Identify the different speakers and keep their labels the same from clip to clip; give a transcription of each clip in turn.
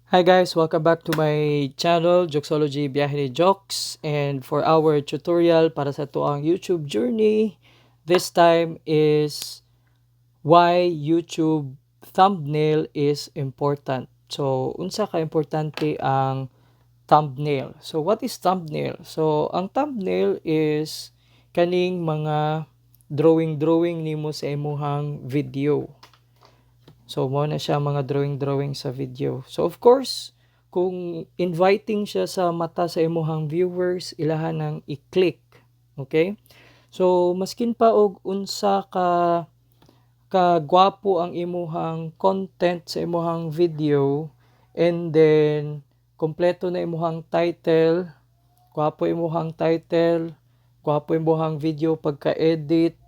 Speaker 1: Hi guys, welcome back to my channel, Jokesology Biyahe ni Jokes. And for our tutorial para sa atoang YouTube journey, this time is why YouTube thumbnail is important. So, unsa ka importante ang thumbnail? So, what is thumbnail? So, ang thumbnail is kaning mga drawing-drawing nimo sa imuhang video. So, mao na siya mga drawing-drawing sa video. So, of course, kung inviting siya sa mata sa imuhang viewers, ilahan nang i-click. Okay? So, maskin pa og unsa ka ka gwapo ang imuhang content sa imuhang video and then kompleto na imuhang title, gwapo imuhang title, gwapo imuhang video pagka-edit,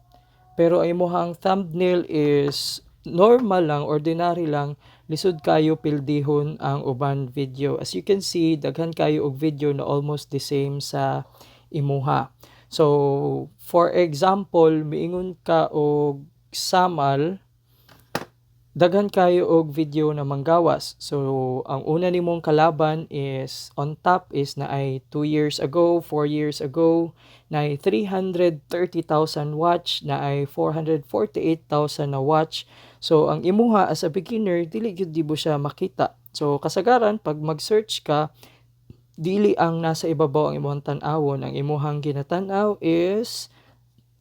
Speaker 1: pero ang imuhang thumbnail is normal lang, ordinary lang, lisod kayo pildihon ang uban video. As you can see, daghan kayo og video na almost the same sa imuha. So, for example, miingon ka og samal, daghan kayo og video na manggawas. So, ang una nimong kalaban is on top is naay 2 years ago, 4 years ago, naay 330,000 watch, naay 448,000 na watch. So, ang imuha as a beginner, dili gyud nimo siya makita. So, kasagaran pag mag-search ka, dili ang nasa ibabaw ang imuhang tan-awon. Ang imuhang ginatan-aw is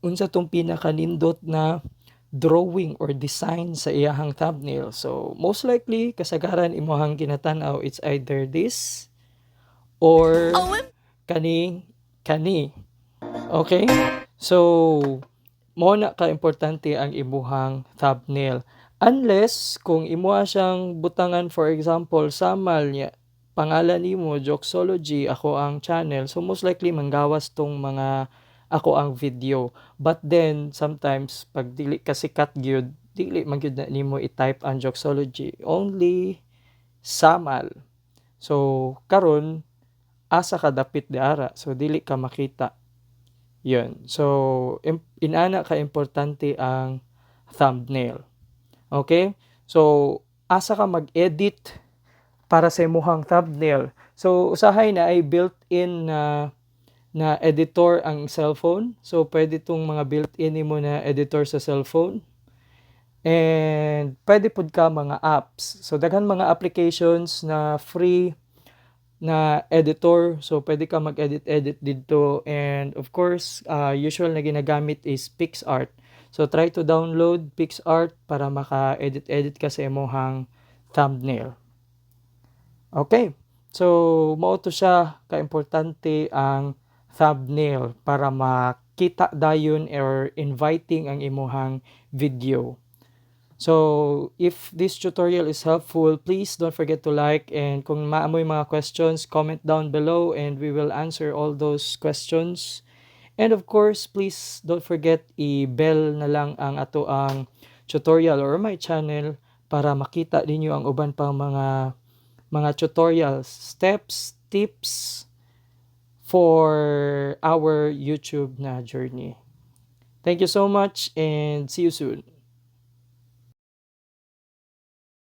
Speaker 1: unsa tong pinakanindot na drawing or design sa iyahang thumbnail. So, most likely, kasagaran imuhang ginatan-aw, it's either this or kani kani. Okay? So, mao na ka-importante ang imuhang thumbnail. Unless kung imuha siyang butangan, for example, samal niya, pangalan nimo Jokesology, ako ang channel, so most likely manggawas tong mga ako ang video. But then sometimes pag dili ka sikat gyud, dili man gyud na nimo i-type ang Jokesology, only samal. So karon asa ka dapit diara, so dili ka makita. Yun. So inana ka importante ang thumbnail. Okay? So asa ka mag-edit para sa imuhang thumbnail? So usahay naay built-in na editor ang cellphone. So pwede tong mga built-in nimo na editor sa cellphone. And pwede pud ka mga apps. So daghan mga applications na free na editor. So pwede ka mag-edit-edit didto and of course, usual na ginagamit is PicsArt. So try to download PicsArt para maka-edit-edit ka sa imuhang thumbnail. Okay. So mao to siya kaimportante ang thumbnail para makita dayon or inviting ang imuhang video. So, if this tutorial is helpful, please don't forget to like and kung naa moy mga questions, comment down below and we will answer all those questions. And of course, please don't forget i-bell na lang ang ato ang tutorial or my channel para makita ninyo ang uban pang mga tutorials, steps, tips for our YouTube na journey. Thank you so much and see you soon.